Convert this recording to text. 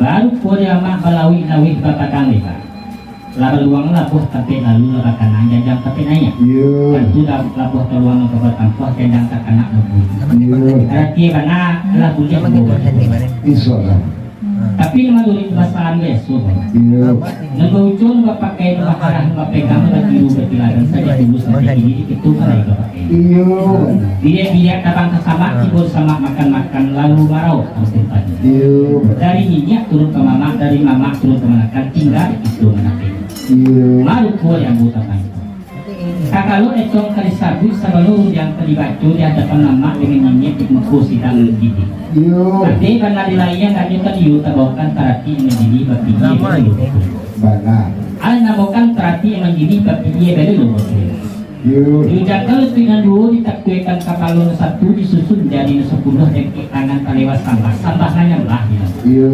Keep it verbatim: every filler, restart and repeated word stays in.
Baru pulo di amak balauik-lauik bapadang lebar. Lah baluang labuah tampek lalu, lah bakanang janjang tampek naiak. Iyo. Tantu lah labuah taluang nan ka batampuah janjang takanak nobu. Iyo. Arati bana lah buliah. Insya Allah. Tapi nan manuruik basaan biaso, Bang. Iyo. Nan baucun bapakai, nan baharah, nan bapegang, nan batiru, batiladan, sajak dulu sampai kini di kitu malai bapakai. Iyo. Biriak-biriak tabang ka samak, tibo samak makan-makan, lalu marauk ka musim padi. Iyo. Dari niniak turun ka mamak, dari mamak turun ka manakan, tingga di kitu manapek. Iyo. Baru pulo di ambo tampek. Sakalo econg ka disabuik, sabalun rundiang ka dibaco di adapan mamak dangan niniak di muko sidang kini. Iyo. Andai bana di laia, agaknyo kan iyo tabaokan tarati manjadi bapikia dulu. Bana. Alun namokan tarati manjadi bapikia dulu. Iyo. Diujakkan lutuik nan duo, ditakuikan kapalo nan satu, disusun jari nan sapuluah, dangkek tangan talewat sambah, sambah manyambah, iyo. Iyo.